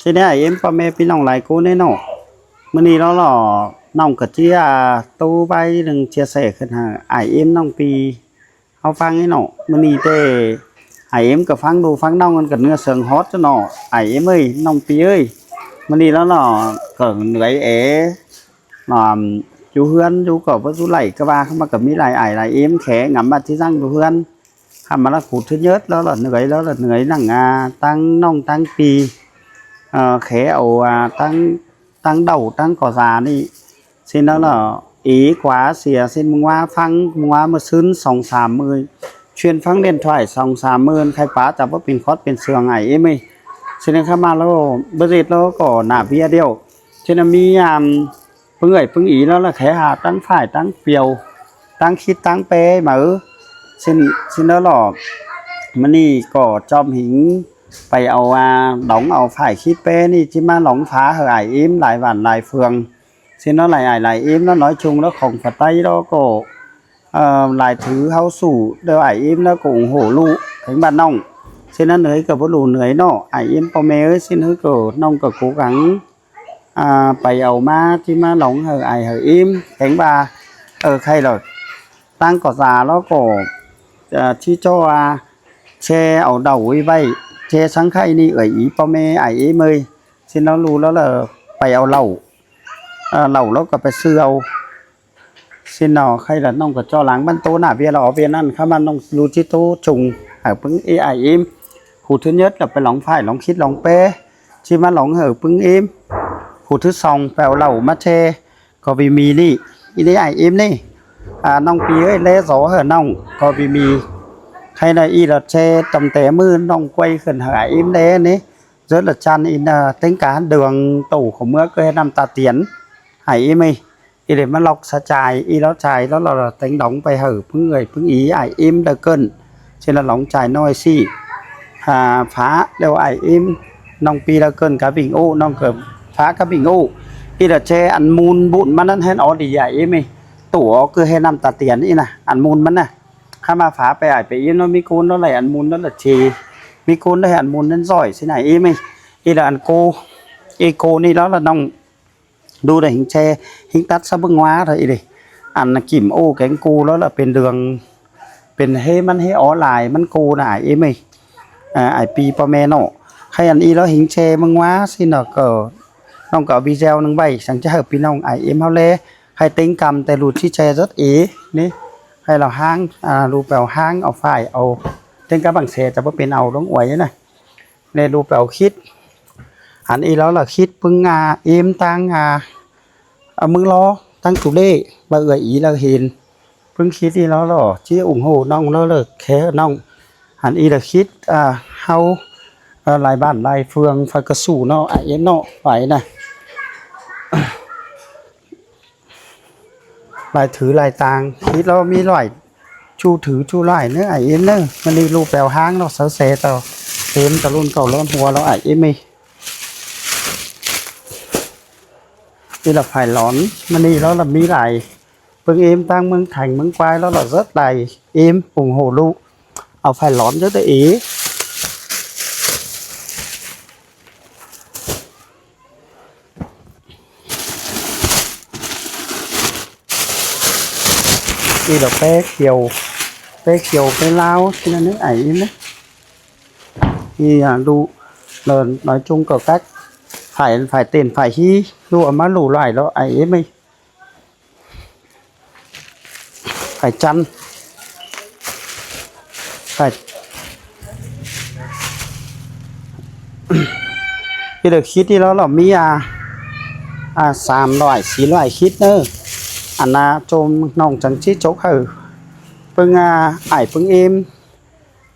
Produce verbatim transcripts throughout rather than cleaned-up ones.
Té ꞌnị ải ꞌếm ꞌpo ꞌme ꞌpi ꞌnọng lai ꞌcốn ꞌnị ꞌnọ. ꞌMự ꞌnị ꞌló lỏ ꞌnọng ꞌcọ ꞌchí ꞌa ꞌtố ꞌvạy ꞌnưng chia sẻ khửn hảư ải ꞌếm ꞌnọng ꞌpi ꞌháu ꞌphắng ꞌnị ꞌnọ. ꞌMự ꞌnị ꞌtẹ ải ꞌếm ꞌcọ ꞌphắng ꞌlu ꞌphắng ꞌnọng ꞌcọ ꞌnưa sương ꞌhọt ꞌnọ. Ải ꞌếm ơi, ꞌnọng ꞌpi ơi, ꞌmự ꞌnị ꞌló lỏ ꞌcọ ꞌnưới é. Ơ, dú ꞌhướn dú ꞌcọ báu dú đảy ꞌcọ ꞌva ꞌkhắm ꞌmá ꞌcọ ꞌmí lai ải lai ꞌếm khé ngắm ꞌmá ꞌchí ꞌdặng dú ꞌhướn. ꞌKhắm ꞌmá ꞌlạ khủ thứ nhất ꞌló lỏ ꞌnưới, ꞌló lỏ ꞌnưới ꞌnặn ꞌa ꞌtáng ꞌnọng ꞌtáng ꞌpi, ơ, khé au ꞌa ꞌtáng, ꞌtáng đảu ꞌtáng ꞌcọ da ꞌnị. ꞌSịn ꞌló lỏ ế ꞌquá sia ꞌsịn ꞌmướng ꞌva ꞌphắng ꞌmướng ꞌva ꞌmự ꞌsứn song sam ꞌmự chuyên ꞌphắng điện thoại song sam ꞌmự khay pá chảu báu pên khót pên sương ải ꞌếm ơi. ꞌSịn ꞌkhắm ꞌmá ꞌló báu ꞌdệt ꞌló ꞌcọ nả ꞌviạk điêu. ꞌChớ ꞌnặn ꞌmí ꞌpứng ơi ꞌpứng ỉ ꞌló lỏ khé ha ꞌtáng phải ꞌtáng piêu, ꞌtáng khít ꞌtáng ꞌpé máư. ꞌSịn, ꞌsịn ꞌló lỏ ꞌmự ꞌnị ꞌcọ ꞌchom hính pay au ꞌa đóng au phải khít ꞌpé ꞌnị ꞌchí ꞌmá lóng phá hảư ải ꞌếm lai bản lai phường. ꞌSịn ꞌló lai ải lai ꞌếm ꞌló nói chung ꞌló khong pha ꞌTáy ꞌló ꞌcọ, ơ, lai thứ ꞌháu sủ ꞌlẹo ải ꞌếm ꞌló ꞌcọ ủng hộ ꞌlụk kéng bản ꞌnọng. ꞌSịn ꞌnặn ꞌnưới ꞌcọ báu ꞌlụk ꞌnưới ꞌnọ ải ꞌếm ꞌpo ꞌme ới. ꞌSịn ꞌhứ ꞌcọ ꞌnọng ꞌcọ cố gắng ꞌa pay au ꞌmá ꞌchí ꞌmá lóng hảư ải hảư ꞌếm kéng ꞌva, ơ, khay lỏ ꞌtáng ꞌcọ da ꞌló ꞌcọ, ơ, ꞌchí ꞌchọ ꞌa share au đảu ꞌi ꞌvạy, share săng khay ꞌnị ơi ꞌpo ꞌme ải ꞌếm ơi. ꞌSịn ꞌló ꞌlụk ꞌló lỏ pay au lảu, ơ, lảu ꞌló ꞌcọ pay sư au. ꞌSịn ꞌnọ khay lỏ ꞌnọng ꞌcọ ꞌchọ lăng ꞌmắn ꞌtố nả ꞌviạk lỏ ꞌviạk ꞌnặn ꞌkhắm ꞌmá ꞌnọng ꞌlụk ꞌchí ꞌtố chung hảư ꞌpứng ꞌi ải ꞌếm. Khủ thứ nhất lỏ pay lóng phải lóng khít lóng ꞌpé ꞌchí ꞌmá lóng hảư ꞌpứng ꞌếm. Khủ thứ song pay au lảu ꞌmá share ꞌcọ ꞌvi mi ꞌnị, ꞌi ꞌnị ải ꞌếm ꞌnị. ꞌA ꞌnọng ꞌpi ơi ꞌlé dú hảư ꞌnọng ꞌcọ ꞌvi mi. Khay ꞌnặn ꞌi lỏ share tăm té ꞌmự ꞌnọng quay khửn hảư ải ꞌếm ꞌlé ꞌnị. Rất là chăn in, ơ, téng cá đường tổ khổ ꞌmứa ꞌcọ ꞌhê ꞌnặn ta tiến ải ꞌếm ơi. ꞌI đảy ꞌmá lốc sa chai, ꞌi ꞌló chai ꞌló lỏ téng đóng pay hảư ꞌpứng ơi ꞌpứng ỉ ải ꞌếm đa cơn. ꞌChớ ꞌnặn lóng chai ꞌnọi ꞌsị, ha, phá ꞌlẹo ải ꞌếm ꞌnọng ꞌpi đa cơn cá bình ụ, ꞌnọng ꞌcọ phá cá bình ụ. ꞌI đảy share ăn mun bun ꞌmắn ꞌnặn ꞌhến ók đi ải ꞌếm ơi. Tổ ók ꞌcọ ꞌhê ꞌnặn ta tiến ꞌnị ꞌnạ, ăn mun ꞌmắn ꞌnạ. ꞌKhắm ꞌmá phá pay ải pay ꞌếm ꞌló ꞌmí ꞌcốn ꞌló đảy ăn mun ꞌló lỏ chê, ꞌmí ꞌcốn ꞌló đảy ăn mun ꞌnặn ꞌdội ꞌsịn ải ꞌếm ơi. ꞌI đảy ăn cô, ꞌi cô ꞌnị ꞌló lỏ ꞌnọng đu đảy hính share, hính tắt sắp ꞌmướng ꞌva thôi ꞌi đảy. Ăn ꞌnặn kim ụ kéng cô ꞌló lỏ pên đường, pên ꞌhế ꞌmắn ꞌhế ók lai ꞌmắn cô ꞌnạ ải ꞌếm ơi. ꞌA ải ꞌpi ꞌpo ꞌme ꞌnọ. Khay ăn ꞌi ꞌló hính share ꞌmướng ꞌva ꞌsịn ꞌnọ ꞌcọ ꞌnọng ꞌcọ video ꞌnưng ꞌvạy săng ꞌchí hảư ꞌpi ꞌnọng ải ꞌếm ꞌháu ꞌlé. Khay téng căm té ꞌlụk ꞌchí share rất ế ꞌnị. Khay lỏ ꞌháng, ꞌa ꞌlụk pay au ꞌháng au phải au téng cá bảng share chả báu pên au ꞌlống uối ꞌnạ. ꞌNe ꞌlụk pay au khít. Ăn ꞌi ꞌló lỏ khít ꞌpứng, ꞌa, ꞌếm ꞌtáng, ꞌa, ꞌmướng ꞌló ꞌtáng tu ꞌlế ꞌva ơi ỉ ꞌlạ hên. ꞌPứng khít ꞌi ꞌló lỏ ꞌchí ủng hộ ꞌnọng ꞌló lỏ khé ꞌnọng. Ăn ꞌi lỏ khít, ꞌa, ꞌháu, ꞌa, lai bản lai phường phải ꞌcọ sủ ꞌnọ ải ꞌếm ꞌnọ phải ꞌnạ. Lai thứ lai tang khít ꞌló ꞌmí lai ꞌchu thứ ꞌchu lai ꞌnớ ải ꞌếm ꞌnớ. ꞌMự ꞌnị ꞌlụk pay au ꞌháng ꞌló sáư se ꞌtọ, hên ꞌtọ ꞌlun cảu ꞌló hua ꞌló ải ꞌếm ơi. ꞌI lỏ phải lón, ꞌmự ꞌnị ꞌló lỏ ꞌmí lai ꞌpứng ꞌếm ꞌtáng ꞌmướng Thành ꞌmướng ꞌquái ꞌló lỏ rất lai ꞌếm ủng hộ ꞌlụk. Au phải lón rất là ế. ꞌI lỏ ꞌpé khêu, ꞌpé khêu ꞌpé ꞌláo ꞌsịn ꞌnớ ải ꞌếm ꞌnớ. ꞌI, ꞌa, ꞌlụk, nói chung ꞌcọ các phải, phải tên phải hí ꞌlụk ꞌmá ꞌlụk lai ꞌló ải ꞌếm ơi. Phải chăn. Phải. ꞌI đảy khít ꞌi ꞌló lỏ ꞌmí, ꞌa, ꞌa, sam loại sí loại khít ꞌnớ. Ăn ꞌnạ ꞌchôm ꞌnọng chắng ꞌchí chốc hảư ꞌpứng, ꞌa, ải ꞌpứng ꞌếm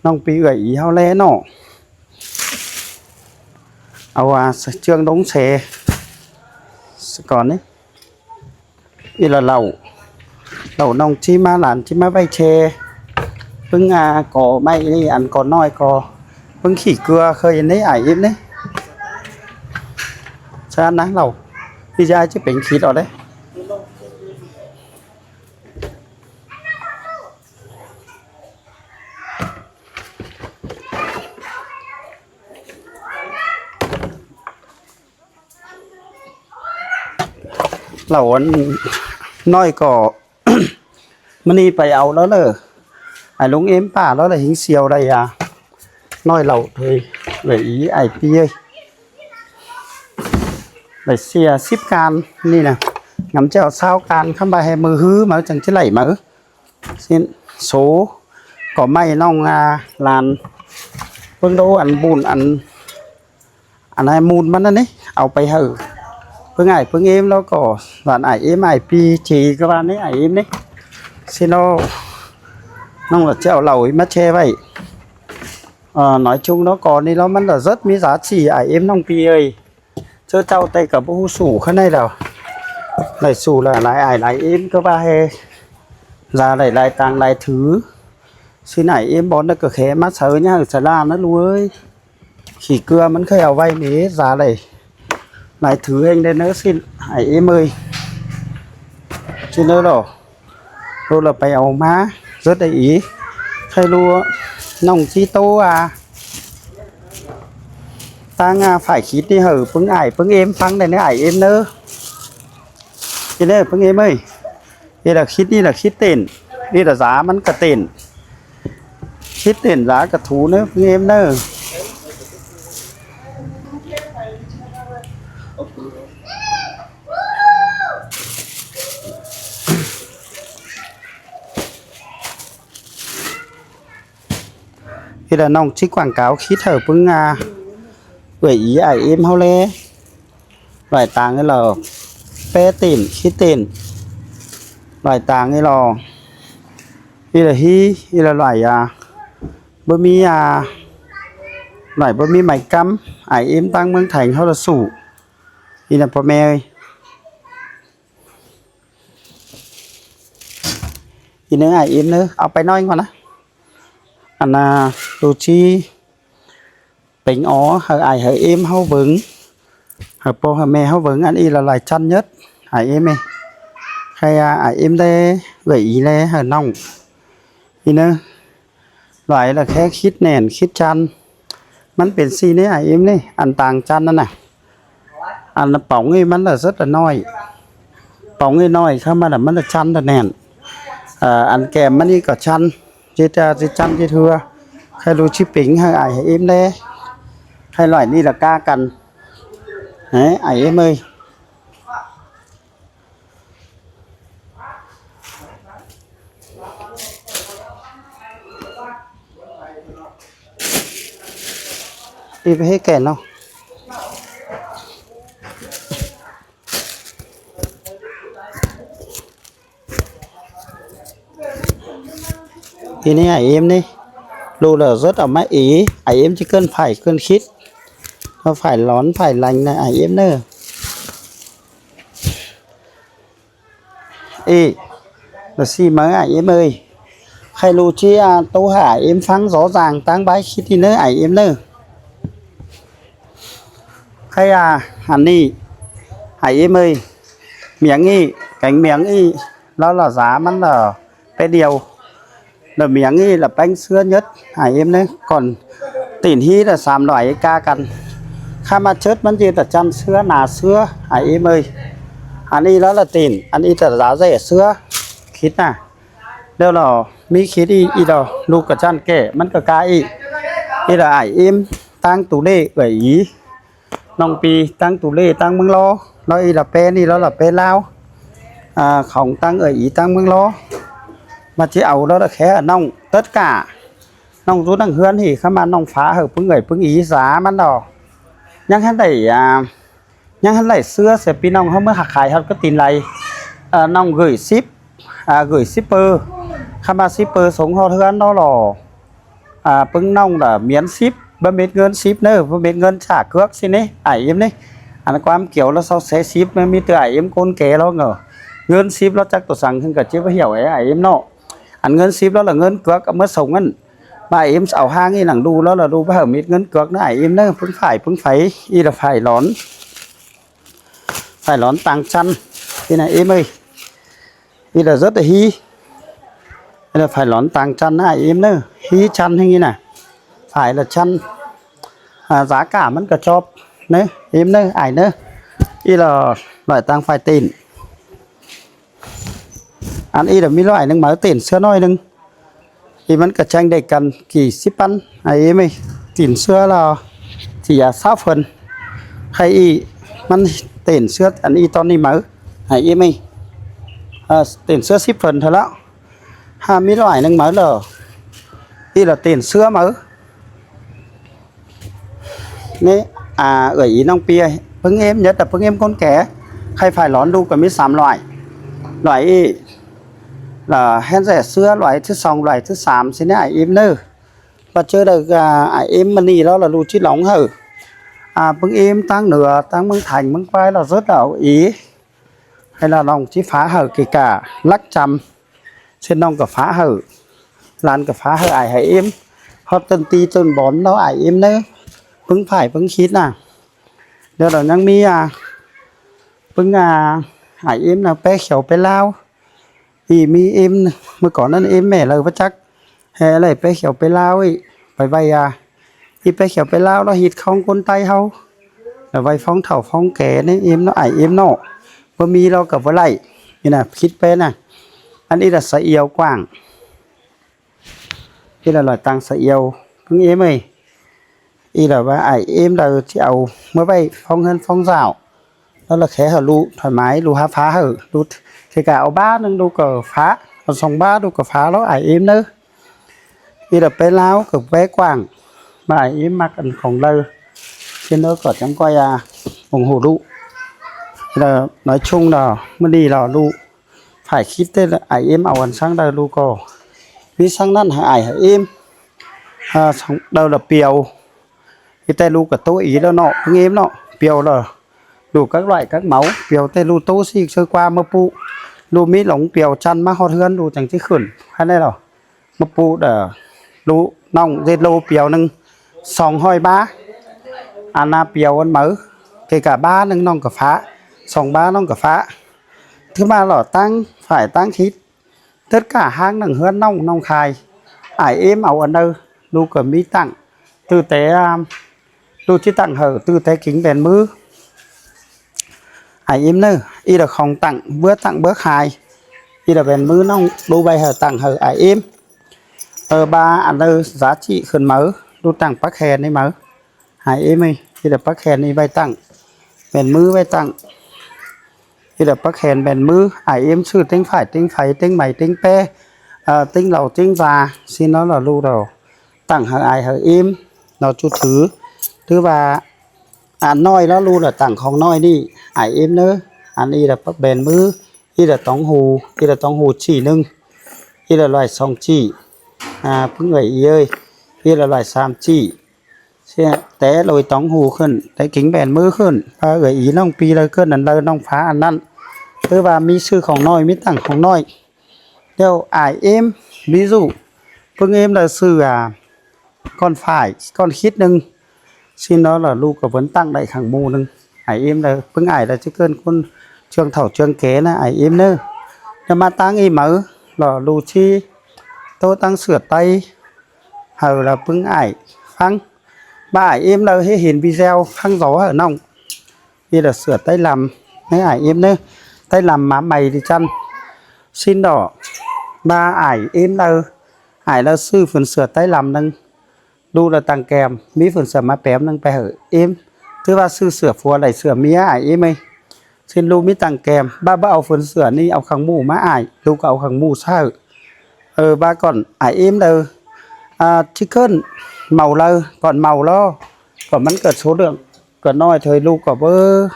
ꞌnọng ꞌpi ơi ỉ ꞌháu ꞌlé ꞌnọ. Au, ꞌa, ꞌchương đống se ꞌcọ ꞌnị. ꞌI lỏ lảu. Lảu ꞌnọng ꞌchí ꞌmá lản ꞌchí ꞌmá ꞌvạy share. ꞌPứng, ꞌa, ꞌcọ ꞌmạy ꞌnị ăn ꞌcọ ꞌnọi ꞌcọ. ꞌPứng khỉ cưa khơi ꞌnị ải ꞌếm ꞌnị. Sa ꞌnạ lảu. ꞌI da ꞌchí pên khít ꞌló đé. Lảu ăn ꞌnọi ꞌcọ ꞌmự ꞌnị pay au lỏ ꞌlớ. Ải ꞌlung ꞌếm pả lỏ ꞌlớ hính siêu đảy a. ꞌNọi lảu thôi. Ơi ꞌí ải ꞌpi ơi. Đảy sia síp can ꞌnị nả. Ngắm ꞌchẹo ꞌsáo can khắm ꞌva ꞌhứ ꞌmự ꞌhứ máư chắng ꞌchí đảy máư. ꞌSịn số ꞌcọ ꞌmạy ꞌnọng a lan ꞌpứng đô ăn bun ăn ăn ải ꞌmún ꞌmắn ꞌnặn ꞌnị, au pay hảư ꞌpứng ải ꞌpứng ꞌếm lỏ ꞌcọ, lan ải ꞌếm ải ꞌpi ꞌchí ꞌcọ ꞌva ꞌnị ải ꞌếm ꞌnị. ꞌSịn ꞌnọng ꞌlạ ꞌchí au lảu ꞌí ꞌmá ꞌchoi ꞌvạy. Ờ, nói chung ꞌnọng ꞌcọ ꞌnị lỏ ꞌmắn ꞌlạ rất ꞌmí giá trị ải ꞌếm ꞌnọng ꞌpi ơi. ꞌChớ ꞌchạu ꞌtẹ ꞌcọ báu ꞌhụ sủ khá ꞌnị lỏ. Đảy sủ ꞌlạ lai ải lai ꞌếm ꞌcọ ꞌva ꞌhứ da đảy lai tang lai thứ. ꞌSịn ải ꞌếm bón đa ꞌcọ khé ꞌmá sáư ꞌnhá hảư sả ꞌla ꞌnớ ꞌlụk ơi. Khỉ cưa ꞌmắn khảy au ꞌvạy ꞌnị da đảy lai thứ ꞌhêng đảy ꞌnớ ꞌsịn ải ꞌếm ơi. ꞌChớ ꞌnớ lỏ ꞌlụk ꞌlạ pay au ꞌmá rất đảy ꞌí. Khảy ꞌlụk ꞌnọng ꞌchí ꞌtố a ꞌtáng a phải khít ꞌnị hảư ꞌpứng ải ꞌpứng ꞌếm ꞌphắng đảy ꞌnớ ải ꞌếm ꞌnớ. ꞌChớ ꞌnớ ꞌpứng ꞌếm ơi. ꞌI ꞌlạ khít ꞌnị ꞌlạ khít tên. ꞌI ꞌlạ da ꞌmắn ꞌcọ tên. Khít tên da ꞌcọ thú ꞌnớ ꞌpứng ꞌếm ꞌnớ. ꞌI ꞌlạ ꞌnọng ꞌchí quảng cáo khít hảư ꞌpứng a ơi ꞌí ải ꞌếm ꞌháu ꞌlé. Loại tang ꞌnị lỏ pé tên, khít tên. Loại tang ꞌnị lỏ ꞌi ꞌlạ ꞌhí, ꞌi ꞌlạ loại a báu ꞌmí a, loại báu ꞌmí mai cắm. Ải ꞌếm ꞌtáng ꞌmướng Theng ꞌháu ꞌlạ sủ. ꞌI ꞌnớ ꞌpo ꞌme ơi. ꞌI ꞌnớ ải ꞌếm ꞌnớ, au pay ꞌnọi ꞌnặn ꞌnớ. Ăn a, ꞌlụk ꞌchí pêng ók hảư ải hảư ꞌếm ꞌháu bớng, hảư ꞌpo hảư ꞌme ꞌháu bớng, ăn ꞌi ꞌlạ loại chăn nhất. Ải ꞌếm ơi. Khảy a ải ꞌếm đé, ơi ꞌí đé hảư ꞌnọng. ꞌI ꞌnớ. Loại ꞌlạ khé khít nẻn, khít chăn. ꞌMắn pên ꞌsị ꞌnị ải ꞌếm ꞌnị, ăn tang chăn ꞌnặn nả. Ăn póng ꞌnị ꞌmắn ꞌlạ rất ꞌlạ ꞌnọi. Póng ꞌnị ꞌnọi, khắm ꞌmắn ꞌlạ, ꞌmắn ꞌlạ chăn ꞌlạ nẻn. Ờ, ăn kẻm ꞌmắn ꞌnị ꞌcọ chăn. ꞌChí ta, ꞌchí chăn ꞌchí thưa. Khảy ꞌlụk ꞌchí pêng hảư ải hảư ꞌếm đé. Khảy loại ꞌnị ꞌlạ cá căn. Đấy, ải ꞌếm ơi. Đi với hết kẻ nó. Thì ꞌnị ải ꞌếm ꞌnị. ꞌLụk ꞌlạ rất ꞌlạ ꞌmá ꞌí, ải ꞌếm ꞌchí ꞌcợn phải ꞌcợn khít. Nó phải lón phải lành ꞌnớ ải ꞌếm ꞌnớ. Ê, ꞌlạ ꞌsị ꞌmá ải ꞌếm ơi. Khảy ꞌlụk ꞌchí a, ꞌtố hảư ải ꞌếm ꞌphắng rõ ràng ꞌtáng bái khít ꞌnị ꞌnớ ải ꞌếm ꞌnớ. Khảy a, ăn ꞌnị ải ꞌếm ơi. Miếng ꞌnị, kéng miếng ꞌnị, ꞌlạ ꞌlạ da ꞌmắn ꞌlạ pé điêu. ꞋLạ miếng ꞌnị ꞌlạ ꞌpéng ꞌsứa nhất ải ꞌếm ꞌnớ. Còn tên ꞌhí ꞌlạ sam loại cá căn. Khắm ꞌmá chớt ꞌmắn ꞌchí ꞌlạ chăn ꞌsứa, nả ꞌsứa ải ꞌếm ơi. Ăn ꞌnị ꞌlạ ꞌlạ tên, ăn ꞌnị ꞌlạ da dẻ ꞌsứa. Khít ꞌnạ. ꞌLẹo ꞌlạ ꞌmí khít ꞌnị, ꞌnị ꞌlạ ꞌlụk ꞌcọ chăn kẻ, ꞌmắn ꞌcọ cá ꞌnị. ꞌNị ꞌlạ ải ꞌếm ꞌtáng tu ꞌlế ơi ꞌí. ꞌNọng ꞌpi ꞌtáng tu ꞌlế ꞌtáng ꞌmướng ꞌló, ꞌló ꞌi ꞌlạ pé ꞌnị, ꞌló ꞌlạ pé ꞌláo. À, khong ꞌtáng ơi ꞌí ꞌtáng ꞌmướng ꞌló. ꞌMá ꞌchí au ꞌló ꞌlạ khé ꞌnọng tất cả. ꞌNọng dú ꞌnăng ꞌhướn ꞌhị khắm ꞌmá ꞌnọng phá hảư ꞌpứng ơi ꞌpứng ꞌí da ꞌmắn ꞌlạ. ꞌNhắng ꞌhướn đảy, à, ꞌnhắng ꞌhướn đảy ꞌsứa sia ꞌpi ꞌnọng ꞌháu ꞌmá hảư khai ꞌhọt cá tin lai. À, ꞌnọng gửi ship, à, gửi shipper. Khắm ꞌmá shipper sống ꞌhọt ꞌhướn ꞌló ꞌlạ. À, ꞌpứng ꞌnọng ꞌlạ miễn ship, báu mết ꞌngớn ship ꞌnớ, báu mết ꞌngớn trả cước ꞌsịn ꞌnị, ải ꞌếm ꞌnị. Ăn ꞌquám kiêu ꞌlạ sau sé ship ꞌmá, ꞌmí ꞌtưa ải ꞌếm ꞌcốn ké ꞌló ngờ. ꞌNgớn ship ꞌló chắc tô săng ꞌhưng ꞌcọ ꞌchí báu hiểu ải ꞌếm ꞌnớ. Ăn ꞌngớn ship ꞌló ꞌlạ ꞌngớn cước ꞌmá sống ꞌnặn. ꞌMá ꞌếm au ꞌháng ꞌnị lăng ꞌlụk ꞌló ꞌlạ ꞌlụk báu hảư mết ꞌngớn cước ꞌnớ ải ꞌếm ꞌnớ, ꞌpứng phải, ꞌpứng phải, ꞌi ꞌlạ phải lón. Phải lón tang chăn. ꞌI ꞌnạ ꞌếm ơi. ꞌI ꞌlạ rất ꞌlạ ꞌhí. ꞌI ꞌlạ phải lón tang chăn ải ꞌếm ꞌnớ. ꞌHí chăn ꞌhêng ꞌnị ꞌnạ. Phải ꞌlạ chăn. À, giá cả ꞌmắn ꞌcọ chóp. ꞌNớ, ꞌếm ꞌnớ, ải ꞌnớ. ꞌI ꞌlạ loại tang phải tên. Ăn ꞌnị đa ꞌmí ꞌlới ải ꞌnưng máư tẻn ꞌsứa ꞌnọi ꞌnưng. ꞌI ꞌmắn ꞌcọ cheng đảy căn kỉ síp păn ải ꞌếm ꞌnị. Tẻn ꞌsứa ꞌlẹo ꞌchí ꞌdệt sáo phơn. Khay ꞌnị ꞌmắn tẻn ꞌsứa ăn ꞌnị ꞌtọn ꞌnị máư ải ꞌếm ꞌnị. Tẻn ꞌsứa síp phơn thôi ꞌlẹo. Hák ꞌmí ꞌlới ải ꞌnưng máư ꞌlới. ꞌI ꞌlới tẻn ꞌsứa máư. ꞌNị, ꞌa, ꞌgới ꞌnị ꞌnọng ꞌpi ꞌnị ꞌpứng ꞌếm, nhất là ꞌpứng ꞌếm ꞌcốn ké. Khay phải lón ꞌlụk ꞌcọ ꞌmí sam ꞌlới. ꞌLới ꞌnị ꞌlới hên ꞌdệt ꞌsứa ꞌlới thứ song, ꞌlới thứ sam ꞌsịn ꞌnị ải ꞌếm ꞌnớ. ꞌVa ꞌchớ đaư, ꞌa, ải ꞌếm ꞌmá ꞌnị ꞌlẹo ꞌlụk ꞌchí lông hảư, ꞌa, ꞌpứng ꞌếm ꞌtáng ꞌnưa, ꞌtáng ꞌmướng Theng, ꞌmướng ꞌquái ꞌlẹo ꞌdệt ꞌlới ꞌnị. Hay là ꞌnọng ꞌchí phá hảư kể cả lắc chăm. ꞌSịn ꞌnọng ꞌcọ phá hảư, ꞌlan ꞌcọ phá hảư ải hảư ꞌếm. Hót ꞌtơn ꞌti ꞌtơn bón ꞌlẹo ải ꞌếm ꞌnớ. ꞌPứng phải ꞌpứng khít ꞌnạ. ꞌLẹo ꞌlới ꞌnhắng ꞌmí, ꞌa, ꞌpứng, ꞌa, ải ꞌếm ꞌnạ pé khẻo pé ꞌláo. ꞌI ꞌmí ꞌếm, ꞌmưa ꞌcọ ꞌnặn ꞌếm ꞌmẹ ꞌlới ꞌva chắc. Hé ꞌlới pé khẻo pé ꞌláo ꞌnị. Pay ꞌvạy, ꞌa, ꞌi pé khẻo pé ꞌláo ꞌlẹo ꞌhịt khong ꞌcốn Tay ꞌháu. ꞌLới ꞌvạy phóng thảu phóng ké ꞌnị ꞌếm ꞌnớ, ải ꞌếm ꞌnớ. ꞌMá ꞌmí ꞌlẹo ꞌcọ ꞌva ꞌlới. ꞌNị ꞌnạ, khít pé ꞌnạ. Ăn ꞌnị ꞌlới sa iêu quảng. ꞌI ꞌlới ꞌlới ꞌtáng sa iêu ꞌpứng ꞌếm ꞌnị. ꞌI ꞌlới ꞌva ải ꞌếm ꞌlới ꞌchí au ꞌmá ꞌvạy phóng ꞌhướn phóng dảo. ꞌLẹo ꞌlới khék hảư ꞌlụk thoải mái, ꞌlụk hák phá hảư ꞌlụk. Kể cả au bá ꞌnưng ꞌlụk ꞌcọ phá, au song bá ꞌlụk ꞌcọ phá ꞌlẹo ải ꞌếm ꞌnớ. ꞌI ꞌlới pé ꞌláo ꞌcọ pé quảng. ꞌVa ải ꞌếm ꞌmặc ăn khong ꞌlới, ꞌsịn ꞌnớ ꞌcọ chắng ꞌcoi, ꞌa, ủng hộ ꞌlụk. ꞌI ꞌlới nói chung ꞌlẹo ꞌmá ꞌnị ꞌlẹo ꞌlụk phải khít ꞌtẹ ải ꞌếm au ăn săng đaư ꞌlụk ꞌcọ ꞌmí săng ꞌnặn hảư ải hảư ꞌếm. ꞌA, song đaư ꞌlới piêu. ꞌI ꞌtẹ ꞌlụk ꞌcọ ꞌtố ꞌnị ꞌlẹo ꞌnớ, ꞌpứng ꞌếm ꞌnớ, piêu ꞌlới. ꞌLụk các loại các máu, piêu ꞌtẹ ꞌlụk ꞌtố ꞌsịn ꞌsớ ꞌquá ꞌmá pu. ꞌLụk ꞌmí lông piêu ꞌchăn ꞌmá hót ꞌhướn ꞌlụk chắng ꞌchí khửn. Hák ꞌnị ꞌlẹo. ꞌMá pu đa ꞌlụk ꞌnọng ꞌdệt ꞌlô piêu ꞌnưng song ꞌhọi bá. Ăn ꞌnạ piêu ăn máư. Kể cả bá ꞌnưng ꞌnọng ꞌcọ phá. Song bá ꞌnọng ꞌcọ phá. Thứ ba ꞌlới ꞌtáng phải ꞌtáng khít. Tất cả ꞌháng ꞌnưng ꞌhướn ꞌnọng ꞌnọng khai. Ải ꞌếm au ăn đaư. ꞌLụk ꞌcọ ꞌmí tẳng. Từ té, ꞌa, ꞌlụk ꞌchí tẳng hảư từ té kính bẻn ꞌmứ. Ải ꞌếm ꞌnớ, ꞌi ꞌlới khong tẳng bứa tẳng bứa khai. ꞌI ꞌlới bẻn ꞌmứ ꞌnọng ꞌlụk ꞌvạy hảư tẳng hảư ải ꞌếm. Ờ, ꞌva ăn đaư giá trị khửn máư, ꞌlụk tẳng pák khen ꞌnị máư. Ải ꞌếm ꞌnị, ꞌi ꞌlới pák khen ꞌnị ꞌvạy tẳng bẻn ꞌmứ ꞌvạy tẳng. ꞌI ꞌlới pák khen bẻn ꞌmứ, ải ꞌếm ꞌsự ꞌtếng phải ꞌtếng pháy ꞌtếng mảy ꞌtếng ꞌpé, ơ, ꞌtếng lảu ꞌtếng da, ꞌsịn ꞌnớ ꞌlới ꞌlụk ꞌlới tẳng hảư ải hảư ꞌếm ꞌnớ ꞌchu thứ. Thứ ꞌva ăn ꞌnọi ꞌlới ꞌlụk ꞌlới tẳng khong ꞌnọi ꞌnị, ải ꞌếm ꞌnớ. Ăn ꞌi ꞌlới pák bẻn ꞌmứ, ꞌi ꞌlới tóng hù, ꞌi ꞌlới tóng hù ꞌchị ꞌnưng, ꞌi ꞌlới ꞌlới song ꞌchị. ꞌA, ꞌpứng ꞌgới ꞌnị ơi, ꞌi ꞌlới ꞌlới sam ꞌchị. ꞌSịn té ꞌlới tóng hù khửn, té kính bẻn ꞌmứ khửn, ꞌva ꞌgới ꞌnọng ꞌpi ꞌlới ꞌcợn ăn đaư ꞌnọng phá ăn ꞌnặn. Thứ ꞌva ꞌmí ꞌsự khong ꞌnọi, ꞌmí tẳng khong ꞌnọi. ꞌLẹo ải ꞌếm, ví dụ, ꞌpứng ꞌếm ꞌlới ꞌsự, ꞌa, ꞌcọn phải, ꞌcọn khít ꞌnưng. ꞌSịn ꞌnớ ꞌlới ꞌlụk ꞌcọ ꞌvến tẳng đảy khong ꞌmụ ꞌnưng. Ải ꞌếm ꞌlới, ꞌpứng ải ꞌlới ꞌchí ꞌcợn ꞌcốn ꞌchương thảu ꞌchương ké ꞌnạ, ải ꞌếm ꞌnớ. ꞌNhá ꞌmá ꞌtáng ꞌnị máư, ꞌlới ꞌlụk ꞌchí ꞌtố ꞌtáng sửa tay hảư ꞌlới ꞌpứng ải ꞌphắng. ꞌVa ải ꞌếm ꞌlới ꞌhế hên video ꞌphắng dú hảư ꞌnọng. ꞌI ꞌlới sửa tay lăm, ꞌnớ ải ꞌếm ꞌnớ. Tay lăm ꞌmá mảy đi ꞌchăn. ꞌSịn đỏ, ꞌva ải ꞌếm ꞌlới, ải ꞌlới ꞌsự phun sửa tay lăm ꞌnưng. ꞌLụk ꞌlới tẳng kẻm, ꞌmí phun sửa ꞌmá pém ꞌnưng pay hảư ꞌếm. Thứ ꞌva ꞌsự sửa phua đảy sửa ꞌmía ải ꞌếm ơi. ꞌSịn ꞌlụk ꞌmí tẳng kẻm, ꞌva báu au phun sửa ꞌnị au khong ꞌmụ ꞌmá ải, ꞌlụk ꞌcọ au khong ꞌmụ sáư. Ờ, ꞌva ꞌcọn ải ꞌếm ꞌlới, ꞌa, ꞌchí ꞌcợn mau ꞌlới, ꞌcọn mau ꞌlới, ꞌcọ ꞌmắn ꞌcọ số lượng ꞌcọ ꞌnọi thôi ꞌlụk ꞌcọ báu,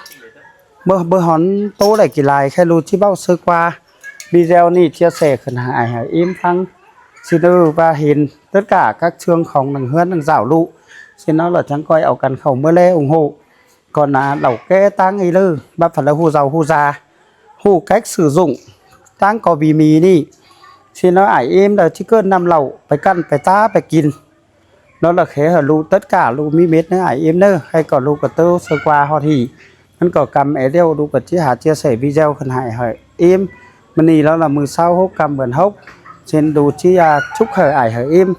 báu, báu hón ꞌtố đảy kỉ lai, khay ꞌlụk ꞌchí báu sơ qua video ꞌnị chia sẻ khửn hảư ải hảư ꞌếm ꞌphắng. ꞌSịn ꞌnớ ꞌva hên tất cả các ꞌchương khong ꞌnưng ꞌhướn ꞌnưng dảo ꞌlụk. ꞌSịn ꞌnớ ꞌlới chắng ꞌcoi au căn khảu ꞌmưa ꞌlé ủng hộ. ꞌCọ ꞌnạ lảu ké ꞌtáng ꞌnị ꞌlới, báu phải ꞌlới ꞌhụ dau ꞌhụ da, ꞌhụ cách sử dụng ꞌtáng co vì mì ꞌnị. ꞌSịn ꞌnớ ải ꞌếm ꞌlới ꞌchí ꞌcợn ꞌnặm lảu, pay ꞌcặn pay ꞌtá pay kin. ꞌNớ ꞌlới khék hảư ꞌlụk tất cả ꞌlụk ꞌmí mết ꞌnớ ải ꞌếm ꞌnớ, khay ꞌcọ ꞌlụk ꞌcọ ꞌtố sơ qua ꞌhọt ꞌnị. ꞌMắn ꞌcọ ꞌcắm é ꞌlẹo ꞌlụk ꞌcọ ꞌchí hák chia sẻ video khửn hảư ải hảư ꞌếm. ꞌMự ꞌnị ꞌlới ꞌlới ꞌmự ꞌsáo hốc ꞌcắm bươn hốc. ꞌSịn ꞌlụk ꞌchí, ꞌa, chúc hảư ải hảư ꞌếm,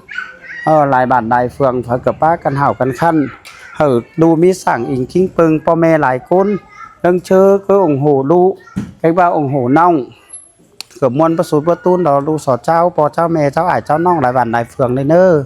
ơ, lai bản lai phường phải ꞌcọ ꞌpá căn hảo căn khăn. Hảư ꞌlụk ꞌmí sảng ính ꞌkính ꞌpơng ꞌpo ꞌme lai ꞌcốn. ꞌLớng ꞌchớ ꞌcọ ủng hộ ꞌlụk, kéng ꞌva ủng hộ ꞌnọng. ꞌcọ ꞌmuôn báu sụt báu ꞌtún đo ꞌlụk so ꞌcháo, ꞌpo ꞌcháo ꞌme, ꞌcháo ải ꞌcháo ꞌnọng, lai bản lai phường ꞌnị ꞌnớ.